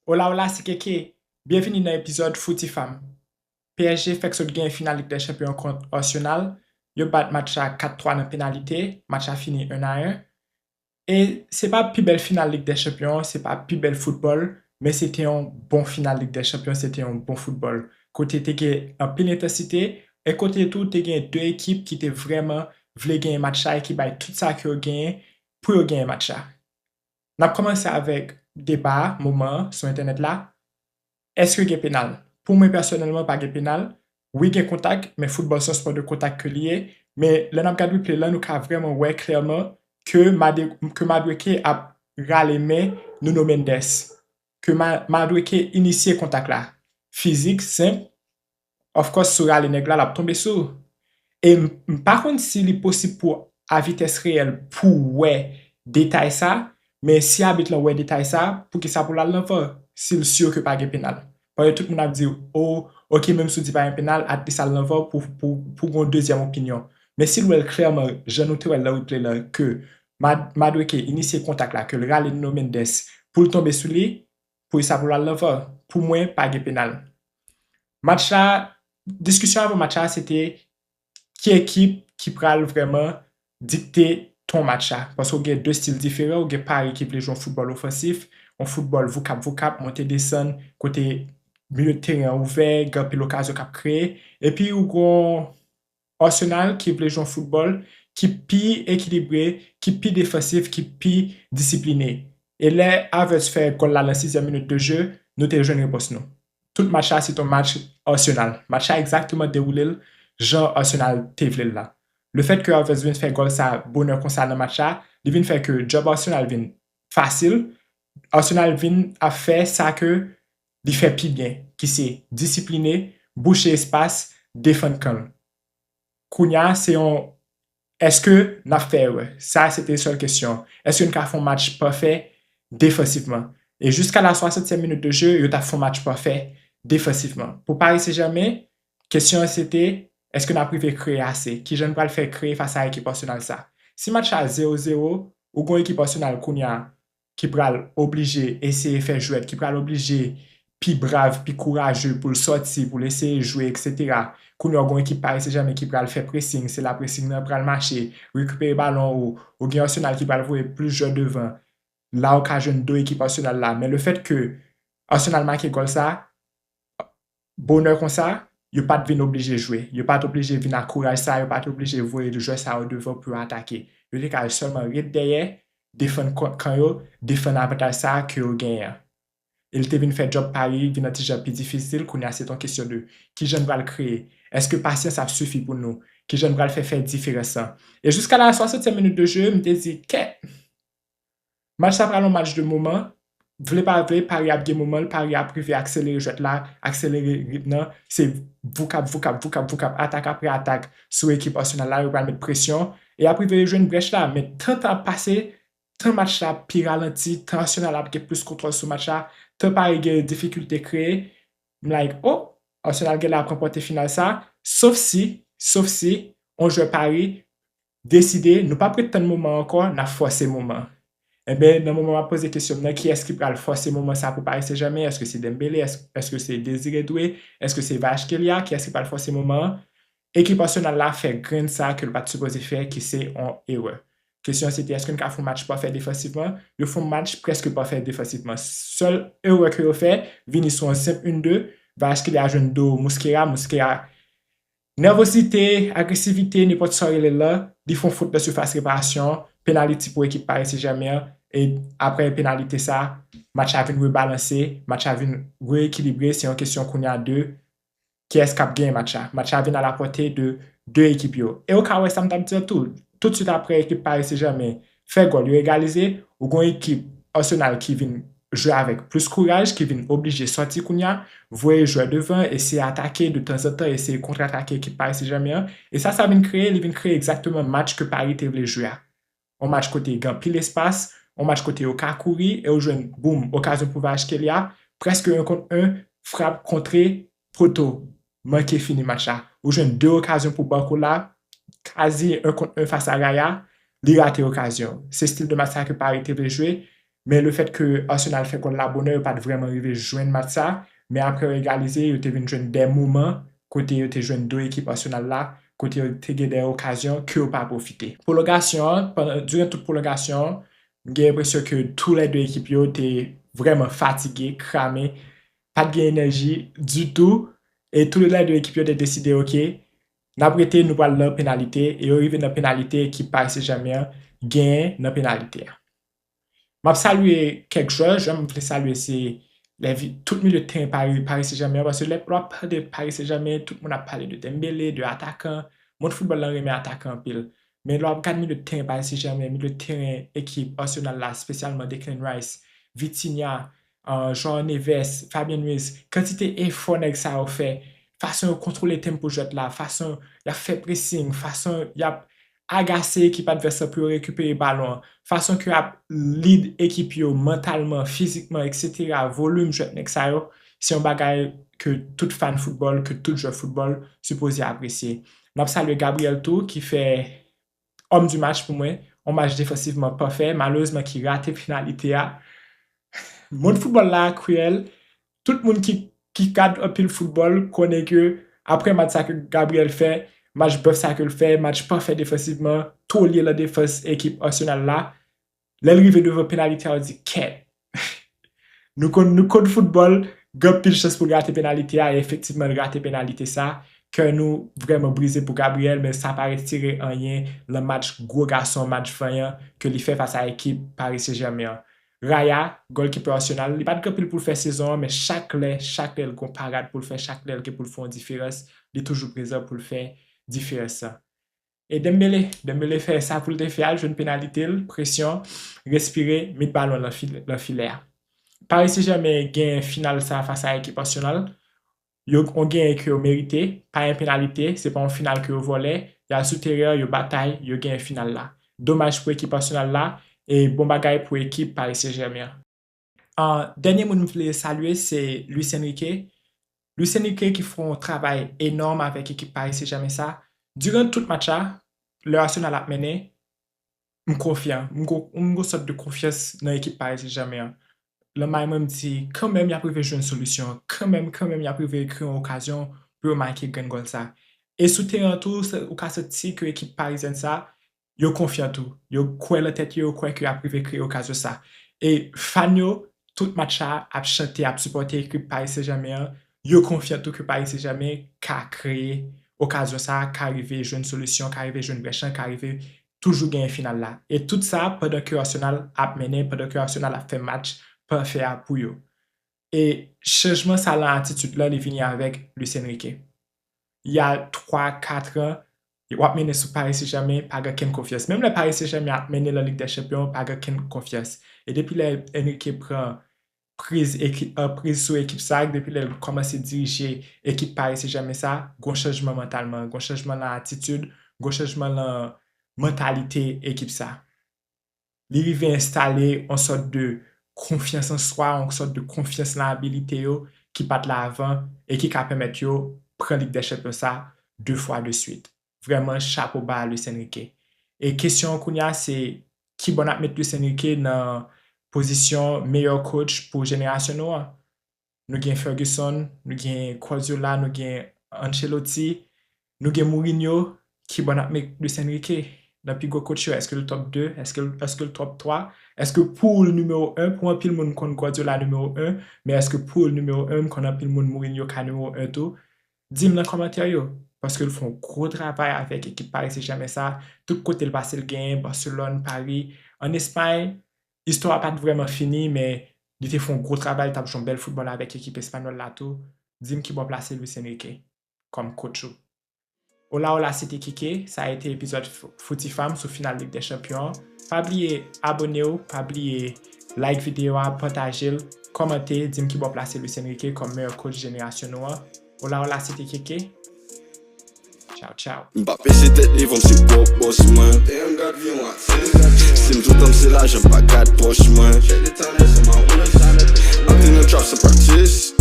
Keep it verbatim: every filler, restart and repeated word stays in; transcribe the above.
Ola, ola, se Keke. Byenvini nan epizòd Fouti Fam. P S G fèk sot genyen final Lig dè Chanpyon kont Arsenal. Yo bat match la kat twa nan penalite. Match la fini en a en. E se pa pi bèl final Lig dè Chanpyon, se pa pi bèl foutbòl, men se te yon bon final Lig dè Chanpyon, se te yon bon foutbòl. Kote te gen anpil entansite, e kote tou te gen de ekip ki te vrèman vle genyen match la e ki bay tout sa ke yo genyen pou yo genyen match la. N ap kòmanse avèk deba a, moman an, sou entènèt la. Èske gen penal? Pou mwen, pèsonèlman, pa gen penal. Wi, gen kontak, men foutbòl se yon spò de kontak ke li ye. Men lè n ap gad replay la, nou ka vrèman wè klèman ke Made- ke Madueke ap rale men Nuno Mendes. Ke Ma- Madueke inisye kontak la. Fizik, senp. Of course, si w rale nèg la, l ap tonbe sou ou. E m m pa konn si li posib pou a vitès reyèl pou w wè detay sa, men si abit lan wè detay sa, poukisa pou l al nan var si l si ke pa gen penal? Paske tout moun ap di, o, oke, menm si w di pa gen penal, at least al nan var pou, pou, pou gen yon dezyèm opinyon. Men si l wè l klèman, jan nou te wè l nan replay lan, ke Ma- Madueke inisye kontak la, ke l rale Nuno Mendes pou l tonbe sou li, poukisa pou l al nan var? Pou mwen, pa gen penal. Match la, diskisyon avan match la, se te ki ekip ki pral vrèman dikte ton match la. Paske w gen de stil diferan, w gen Paris ki vle jwe yon foutbòl ofansif, yon foutbòl voukap voukap, monte desann, kote milye de teren an ouvè, gen anpil okazyon k ap kreye. Epi w gen Arsenal ki vle jwe yon foutbòl ki pi ekilibre, ki pi defansif, ki pi disipline. E lè Havertz fè gòl la nan sizyèm minit de jeu, nou te jwenn repons nou. Tout match la, se te yon match Arsenal. Match la egzakteman dewoule l jan Arsenal te vle l la. Lefèt ke Havertz vin fè gòl sa bonè konsa nan match la, li vin fè ke djòb Arsenal vin fasil. Arsenal vin ap fè sa ke li fè pi byen, ki se disipline, bouche espas, defann kan l. Kounye a, se yon, èske n ap fè erè? Sa, se te sèl kesyon. Èske n ka fè yon match pafè defansivman? E jiska la swasantyèm minit de jeu, yo t ap fè yon match pafè defansivman. Pou Paris Saint-Germain, kesyon an se te, èske n ap rive kreye ase? Kijan n pral fè kreye fas a ekip Arsenal sa? Si match la zewo zewo, ou gen yon ekip Arsenal kounye a ki pral oblije eseye fè jwèt, ki pral oblije pi brav, pi kouraje pou l sòti, pou l eseye jwe, etsetera. Kounye a, w gen yon ekip Paris Saint-Germain ki pral fè pressing, se la pressing nan pral mache, rekipere balon ou, ou gen Arsenal ki pral voye plis jwè devan. La, ou ka jwenn do ekip Arsenal la. Men lefèt ke Arsenal make gòl sa, bonè konsa, yo pa t vin oblije jwe. Yo pa t oblije vin ak kouraj sa, yo pa t oblije voye jwè sa yo devan pou yo atake. Yo te ka sèlman ret dèyè, defann kan yo, defann avantaj sa ke yo genyen an. E l te vin fè djòb Paris vin yon ti jan pi difisil, kounye a se t yon kesyon de kijan n pral kreye. Èske pasyans ap sifi pou nou? Kijan n pral fè fè diferans lan? E jiska la swasantyèm minit de jeu, m te di, kèt! Match sa pral yon match de moman. Vle pa vle, Paris ap gen moman l, Paris ap rive akselere jwèt la, akselere ritm nan. Se voukap, voukap, voukap, voukap, atak apre atak sou ekip Arsenal la, yo pral met presyon. E ap rive jwenn brèch la, men tan tan ap pase, tan match la pi ralanti, tan Arsenal ap gen plis kontwòl sou match la, tan Paris gen difikilte kreye, m like, oh, Arsenal genlè ap ranpòte final sa, sof si, sof si, yon jwè Paris deside, nou p ap ret tann moman an ankò, n ap fòse moman an. Enben, nan moman m ap poze kesyon m nan, kiyès ki pral fòse moman sa pou Paris Saint-Germain? Èske se Dembélé? Èske, èske se Désiré Doué? Èske se Kvaratskhelia? Kiyès ki pral fòse moman an? Ekip Arsenal la fè grenn sa ke l pa t sipoze fè, ki se yon erè. Kesyon an se te, èske n ka fè yon match pafè defansivman? Yo fè yon match prèske pafè defansivman. Sèl erè ke yo fè, vini sou yon senp en de, Kvaratskhelia jwenn do Mosquera, Mosquera nèvozite, agresivite, nenpòt sa w rele l la, li fè yon fot nan sifas reparasyon, penaliti pou ekip Paris Saint-Germain an, e apre penalite sa, match la vin rebalanse, match la vin reekilibre, se yon kesyon kounye a de kiyès k ap genyen match la. Match la vin a la pòte de de ekip yo. E ou ka wè sa m t ap di an tou, toutswit apre ekip Paris Saint-Germain fè gòl, yo egalize, ou gen yon ekip Arsenal ki vin jwe avèk plis kouraj, ki vin oblije sòti kounye a, voye jwè devan, eseye atake de tanzantan, eseye kontratake ekip Paris Saint-Germain an. E sa, sa vin kreye, li vin kreye egzakteman match ke Paris te vle jwe a. Yon match kote gen anpil espas, yon match kote yo ka kouri, e ou jwenn, boum, okazyon pou Kvaratskhelia, prèske en kont en, frap kontre, poto, manke fini match la. Ou jwenn de okazyon pou Barcola, kazi en kont en fas a Raya, li rate okazyon. Se stil de match sa ke Paris te vle jwe. Men lefètke Arsenal fè gòl la bonè, yo pa t vrèman rive jwenn match sa. Men apre yo egalize, yo te vin jwenn de moman kote yo te jwenn do ekip Arsenal la, kote yo te gen de okazyon ke yo pa pwofite. Pwolongasyon an, pandan, diran tout pwolongasyon an, m gen enpresyon ke toulède ekip yo te vrèman fatige, krame, pa t gen enèji ditou, e toulède ekip yo te deside, oke, n ap rete, nou pral nan penalite, e yo rive nan penalite, ekip Paris Saint-Germain an genyen nan penalite a. M ap salye kèk jwè, jwè m vle salye se lè vi-, tout milye teren Paris, Paris Saint-Germain an, paske lè w ap pale de Paris Saint-Germain, tout moun ap pale de Dembélé, de atakan. Mond foutbòl lan renmen atakan anpil. Men lè w ap gade milye teren Paris Saint-Germain, milye teren ekip Arsenal la, espesyalman Declan Rice, Vitinha, uh, João Neves, Fabian Ruiz, kantite efò nèg sa yo fè, fason yo kontwole tempo jwèt la, fason y ap fè pressing, fason y ap agase ekip advès la pou yo rekipere balon an, fason ke y ap lead ekip yo mantalman, fizikman, etsetera, volim jwèt nèg sa yo, se yon bagay ke tout fan foutbòl, ke tout jwè foutbòl sipoze apresye. N ap salye Gabriel tou, ki fè homme du match pou mwen, yon match defansivman pafè, malerezman ki rate penalite a. Mond foutbòl la kriyèl, tout moun ki, ki gad anpil foutbòl konnen ke apre match sa ke Gabriel fè, match bèf sa ke l fè, match pafè defansivman, tolye lan defans ekip Arsenal la, lè l rive devan penalite a, ou di, kèt! Nou konn, nou konn foutbòl, gen anpil chans pou l rate penalite a, e efektivman, l rate penalite sa. Kè nou vrèman brize pou Gabriel, men sa pa retire anyen lan match gwo gason, match vanyan ke li fè fas a ekip Paris Saint-Germain an. Raya, goalkeeper Arsenal, li pa t gen anpil pou l fè sezon an, men chak lè, chak lè l gon parad pou l fè, chak lè l gen pou l fè yon diferans, li toujou prezan pou l fè diferans lan. E Dembélé, Dembélé fè sa pou l te fè a, l jwenn penalite l, presyon, respire, met balon lan fi-, lan filè a. Paris Saint-Germain gen final sa fas a ekip Arsenal. Yo, yon genyen ke yo merite, pa yon penalite, se pa yon final ke yo vòlè, y al sou teren an, yo batay, yo genyen final la. Domaj pou ekip Arsenal la, e bon bagay pou ekip Paris Saint-Germain an. Ah, dènye moun m vle salye, se Luis Enrique. Luis Enrique ki fè yon travay enòm avèk ekip Paris Saint-Germain sa. Diran tout match la, lè Arsenal ap mennen, m konfyan. M gon, m gon sòt de konfyans nan ekip Paris Saint-Germain an. Lanmay mwen, m di, kanmenm, y ap rive jwenn solisyon. Kanmenm, kanmenm, y ap rive kreye yon okazyon pou yo make grenn gòl sa. E sou teren an tou, se, ou ka santi ke ekip parizyen sa, yo konfyan tou. Yo kwè lan tèt yo, yo kwè ke y ap rive kreye okazyon sa. E fan yo, tout match la, ap chante, ap sipòte ekip Paris Saint-Germain an. Yo konfyan tou ke Paris Saint-Germain ka kreye okazyon sa, ka rive jwenn solisyon, ka rive jwenn brèch lan, ka rive toujou genyen final la. E tout sa pandan ke Arsenal ap mennen, pandan ke Arsenal ap fè match pafè a pou yo. E chanjman sa lan atitid la, li vini avèk Luis Enrique. Il y a twa, kat an, w ap mennen sou Paris Saint-Germain, pa gen kenn konfyans. Menm lè Paris Saint-Germain ap mennen lan Lig dè Chanpyon, pa gen kenn konfyans. E depi lè Enrique pran priz eki-, euh, priz sou ekip sa, depi lè l kòmanse dirije ekip Paris Saint-Germain sa, gon chanjman mantalman, gon chanjman lan atitid, gon chanjman lan mantalite ekip sa. Li rive enstale yon sòt de konfyans an swa, yon sòt de konfyans nan abilite yo ki pa t la avan e ki ka pèmèt yo pran Lig dè Chanpyon sa de fwa de swit. Vrèman, chapo ba Luis Enrique. E kesyon an kounye a se, kibò n ap met Luis Enrique nan pozisyon meyè coach pou jenerasyon nou an? Nou gen Ferguson, nou gen Guardiola, nou gen Ancelotti, nou gen Mourinho, kibò n ap met Luis Enrique? Nan pi gwo coach yo, èske l top de? Èske l, èske l top twa? Èske pou l nimewo en? Pou anpil moun, m konn Guardiola nimewo en, men èske pou l nimewo en, m konn anpil moun Mourinho ka nimewo en tou? Di m nan kòmantè yo, paske l fè yon gwo travay avèk ekip Paris Saint-Germain sa. Tout kote l pase, l genyen, Barcelone, Paris. Ann Espay, istwa a pa t vrèman fini, men li te fè yon gwo travay, li t ap jwe yon bèl foutbòl avèk ekip espanyòl la tou. Di m kibò w plase Luis Enrique kòm coach ou. Hola, hola, se te Keke. Sa a été epizòd F-, Foutifam sou final Lig dè Chanpyon an. Pa bliye abone w, pa bliye like videyo a, pataje l, kòmante, di m kibò w plase Luis Enrique kòm meyè coach jenerasyon nou an. Hola, hola, se te Keke. Tchaw, tchaw. M pa pèse tèt devan m se pwòp bòs mwen. Si m toutan m se lajan m pa gad pòch mwen. M ap te nan trap san praktis.